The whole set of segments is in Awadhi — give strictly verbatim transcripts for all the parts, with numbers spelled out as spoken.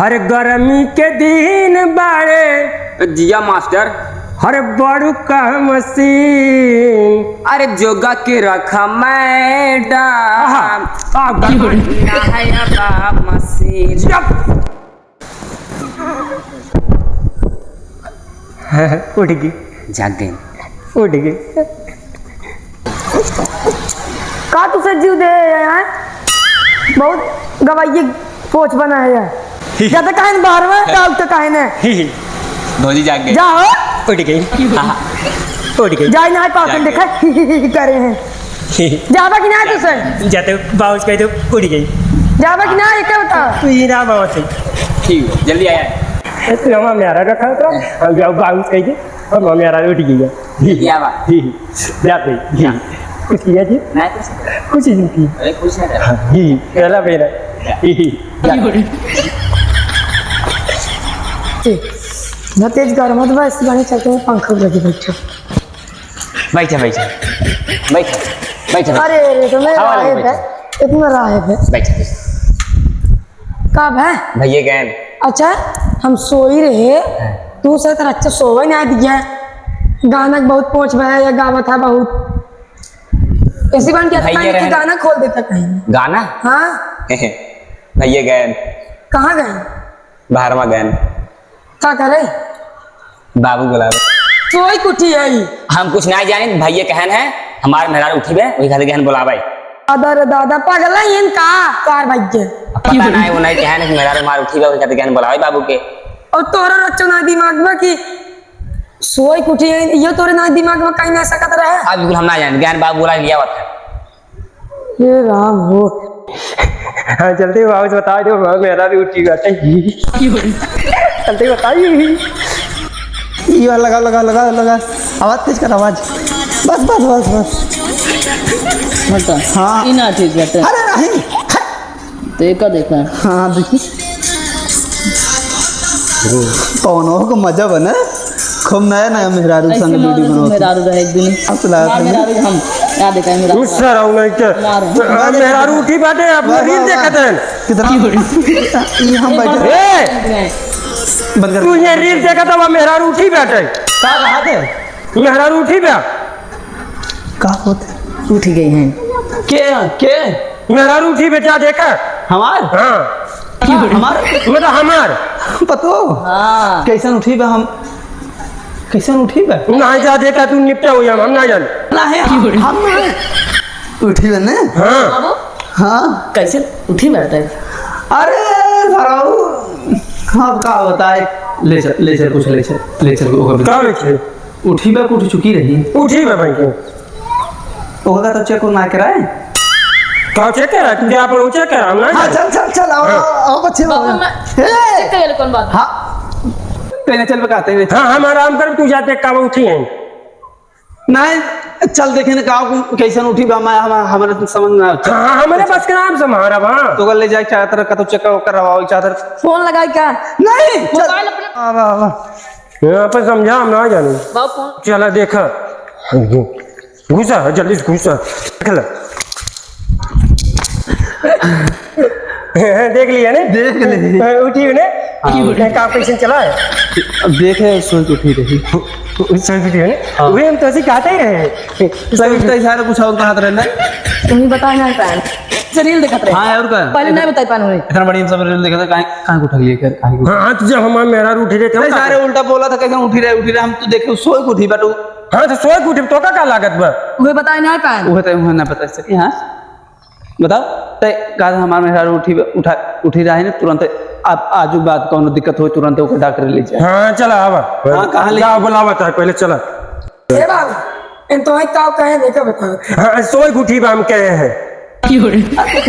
हर गर्मी के दिन बाड़े। जिया मास्टर। हर बड़ू का मशीन। अरे जोगा के रखा मैडम। आहा, आ, गर्मी ना है अब मशीन। चुप। उठ गई। जाग गई। उठ गई। का तू से जीव दे है? बहुत गवाइये पोच बना है। ज्यादा काहे न बाहर में, का उठते काहे न? भौजी जाग गई। जा हो। उठ गई। हाँ, हाँ। उठ गई। जाए ना पास जाग देखा गई। करे हैं। जाबा कि ना तू से? जाते बाउस कह दे, उठ गई। जाबा कि ना, एक बता। तू ही ना बाउस है। ठीक है, जल्दी आया। ए, तू हमारा म्यारा रखा था, हम जाओ बाउस कह दे, हम म्यारा उठ गई। जल्दी आवा। जाते, कुछ किया जी? नहीं, कुछ नहीं। कुछ नहीं की। अरे, कुछ नहीं। हाँ, जी, पहला बेरा। जी, जी। जी, ना तेज गरम मत बस, गाने चलते हैं, पंखा लगे बैठो। बैठा, बैठा। बैठा, बैठा। अरे, अरे, तो मेरा हवा लगे राय बैठा। है, इतना राय है। बैठा, बैठा। का भा? भैया गैन। अच्छा, हम सोई रहे, हाँ। तू से तो अच्छा सोवे ना दिया। गाना के बहुत पोंछ बा, या गावत है बहुत। ऐसी बात क्या भैया कान के रहन। गाना खोल देता कहीं। गाना? हाँ। भैया गैन। कहाँ गए? बाहर में गैन। का करे? बाबू बुलावे। सोई कुठी है। हम कुछ ना जाने, भैया कहन है, हमार मेहरारू उठी बे, वही खातिर कहन बुलावे। दादा रे दादा, पगला ही इनका कार भाई के। अब पता ना है, वो नहीं कहन है कि मेहरारू हमार उठी बे, वही खातिर कहन बुलावे बाबू के। और तोरा रचना दिमाग में कि सोई कुठी है, ये तोरे ना दिमाग में कहीं ना सकत रहे। अब बिल्कुल हम ना जाने, कहन बाबू बुला लिया हुआ था। हे राम हो। हाँ, जल्दी बाबू से बता दो, बाबू मेहरारू उठी बाटे। जल्दी बताइए। ये वाला लगा, लगा, लगा, लगा। आवाज तेज कर, आवाज। बस, बस, बस, बस। हटा। हाँ। ई ना ठीक बाटे। अरे नहीं। देखा, देखा। हाँ, देखी। कौनो को मजा बना। खूब नया नया मेहरारू ऐसे संग ना वीडियो जैसे बनावत। मेहरारू रहे एक दिन। असला हाँ, है। मेहरारू हम याद है, मेहरारू। उस सर, आओ नहीं के। मारो। आ, मेहरारू उठी बाटे, आप वाह, रील वाह, वाह। देखत हैं। कितना? ये हम बैठे। ए! बंद कर। तू ये रील देखत हवा, मेहरारू उठी बाटे। का कहा थे? मेहरारू उठी बा। का होते? उठी गई हैं। के, के? मेहरारू उठी बेटा, देखा? हमार? हाँ। हमार? मतलब हमार। पतो? हाँ। कैसन उठी बा हम? कैसन उठी बा? नहीं जा देता तू निपटा हुई हम, हम ना जाने। नहीं, हम ना उठी बा ने? हाँ। हाँ। कैसे उठी बैठे? अरे, सराऊ, अब का बताए? ले चल, ले चल, कुछ ले चल, ले चल, ओकर का ले चल? उठी बा, उठ चुकी रही। उठी बा भाई के। ओकर का तो चेक ना कराए? का चेक करा? तू जा अपन चेक करा, हम ना हाँ, जाने। चल, चल, चल, आओ, हाँ। आओ, आओ, बच्चे, बाबू, आओ। मैं ए! चेक कर ले, कौन बात? हाँ, पहले चल, बताते हैं। हाँ, हम आराम कर, तू जाते, का उठी हैं? नहीं, चल देखे ना, का, कैसन उठी बा, मैं, हम, हमारे समझ में ना आवत। हाँ, हाँ, हमारे पास के नाम से मारा बा। तो ओकर ले जाए चाहत रहा, का तो चेक ओकर रवा, चाहत रहा। फोन लगाए क्या? नहीं, चल। मोबाइल अपने वाह, वाह, वाह। यहाँ पे समझा, हम ना जाने। बाबू, फोन। चला, देखा। घुसा, जल्दी से घुसा। देख ले। देख लिया ने? देख ले। उठी ने? हाँ। का कैसे चला है? अब देखे, सोई के उठी रही। सोई के उठी ने? हाँ। वही हम तो ऐसे कहते ही रहे। सही तो इशारा कुछ और कहत रहे ना? तुम्हें बताए ना पाए। से रील देखत रहे। हाँ, और का? पहले नहीं बताई पान हुई। इतना बढ़िया हम सब रील देखत रहे, काहे, काहे को उठा लिए कर, काहे को? हाँ, हाँ, तो जब हमार मेहरारू उठी रहे थे, अरे, हम का सारे उल्टा बोला था, कैसे उठी रहे, उठी रहे, हम तो देखे, सोए को उठी, but उ- हाँ, तो सोए को उठी, तो का, का लागत बा? उहे बताए नहीं पाए। उहे तो उहे ना बता सके, हाँ? बताओ, ते का हमार मेहरारू उठी, उठा, उठी रहे ने, तुरंत आप आजू बात कौनो दिक्कत हो, तुरंत ओके डॉक्टर ले जाए। हाँ, चला, आवा। हाँ, कहाँ ले? जाओ, बुलावा था, पहले चला। ए बाबू, इन तो एक काव कहे नहीं का बताओ। हाँ, सोए के उठी बा, हम कहे हैं।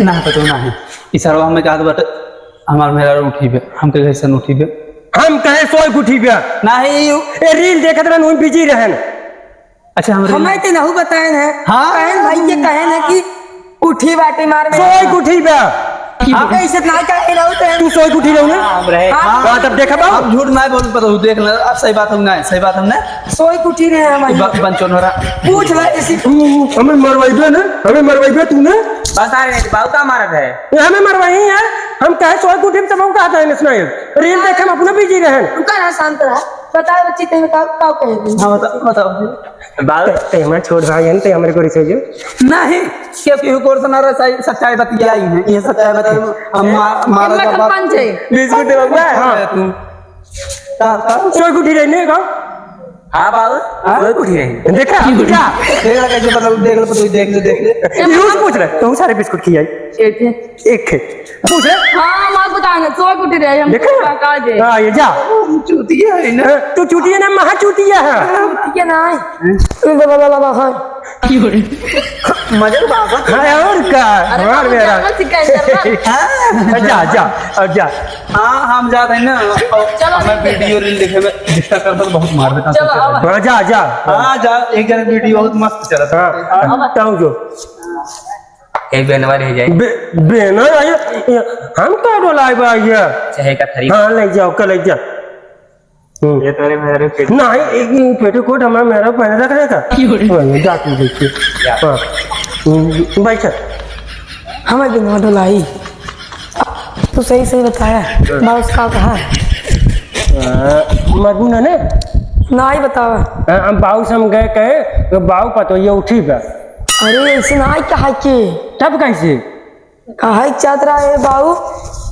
ना, पतो ना है। ई सरवा हमें कहत बाटे, हमार मेहरारू उठी बे। हम कहे, "कैसन उठी बे?" हम कहे, "सोए के उठी बे।" ना है, यू ए, रील देखत रहन, वहीं बिजी रहन। अच्छा, हम रील हमें तो नहीं बताएन है। हाँ। कहन भाई के कहन है कि उठी बाटे मार में। सोए के उठी बे। आपका इज्जत ना का है, रहू तो है। तू सोई के उठी रहू ना? हाँ, हम रहे। हाँ। हाँ, तब देखा बाबू। अब झूठ ना बोल, पता हूँ, देख ले, अब सही बात हम ना है, सही बात हम ना है। सोई के उठी रहे हम। ब-, बंचोन हो रहा। पूछ ले इसी। तू हमें मरवाइबे ना, हमें मरवाइबे तू ना। बता रहे, बाबू का मारत है? ये हमें मरवाई यार, हम कहे सोई के उठी, तब हम कहता है, सुनाई। रील देखे हम अपना busy रहे। रुका रहा, शांत रहा। बताओ बच्ची, तेरे का, का कहे रही? हाँ, बताओ, बताओ। बाबू। ते, ते हमारे छोट भाई हैं, ते हमारे गोरी से जो। नहीं, क्योंकि वो कोर्स ना रहा, सही, सच्चाई बतियाई है, ये सच्चाई बतियाई। हम मा-, मारा हिम्मत जाबा। पंच है। बिस्कुट दे बाबू। हाँ। तू। का, का? सोई के उठी रही नहीं का? हाँ बाबू, हाँ? सोई के उठी रही। देखा, देखा। देख ले कैसे बदल, देख ले, तू देख ले, देख ले। ये रोज पूछ रहे, तू सारे बिस्कुट खियाई। एक है। एक है। पूछ रहे? हाँ, हम आपको बताएंगे, सोई के उठी रहे, हम देखा? का, का जे। हाँ, ये जा। चूतिया है ना? हाँ, तू चूतिया ना, महा चूतिया है। चूतिया ना है। हाँ। मजा तो बाबा। हाँ, और का? अरे हमार बाबू, मेरा। जर्मन सिखाए, जर्मन। हाँ। जा, जा, अब जा। हाँ, हम जात है ना, और चलो, हमें ठीक है। Video reel देखे में disturb करता तो बहुत मार देता चलो, सोचे अब। हाँ, जा, जा। हाँ, जा, एक जन video बहुत मस्त चलत है। हाँ, अब तब जो। एक बेनवा ले जाए। बे-, बेना आया, ये हम का डोलाए बा ये? चाहे का खरीद। हाँ, ले जाओ, का ले जा। हम्म। ये तो अरे मेरे पेट नहीं, एक, एक पेटीकोट हमारा मेरा पहने रख रहा था। क्यों रे? वही, जा तू देख के। जा। हाँ। हम्म, बैठ। हमें बेनवा डोलाई। तू सही सही बताया, हाँ। बाउस का कहा? हाँ, मरबू ना ने? ना ही बतावा। हाँ, हम बाउस हम गए कहे, तो बाऊ पतो ये उठी बा। अरे, ऐसे ना ही कहा के। तब कैसे? कहा चाहत रहा है बाऊ,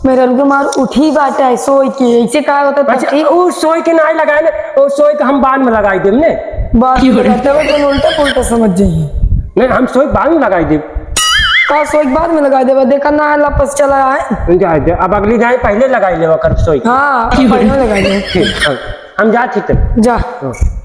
मेरे लगे मार उठी बाटे है, सोई के, ऐसे कहा होता तब अच्छा, ठीक? ऊ सोई के ना लगाए ने, ऊ सोई के हम बाद में लगाई देब ने। बाद में लगाते हो तो उल्टा पुल्टा समझ जाइए। नहीं, हम सोई बाद में लगाई देब। का सोई के बाद में लगाई देबा? देखा ना, लपस चला है। जाए दे, अब अगली जाए पहले लगाई लेवा कर सोई के। हाँ, पहले लगाई दे। ठीक, हाँ, हम जा ठीक है। जा। हाँ।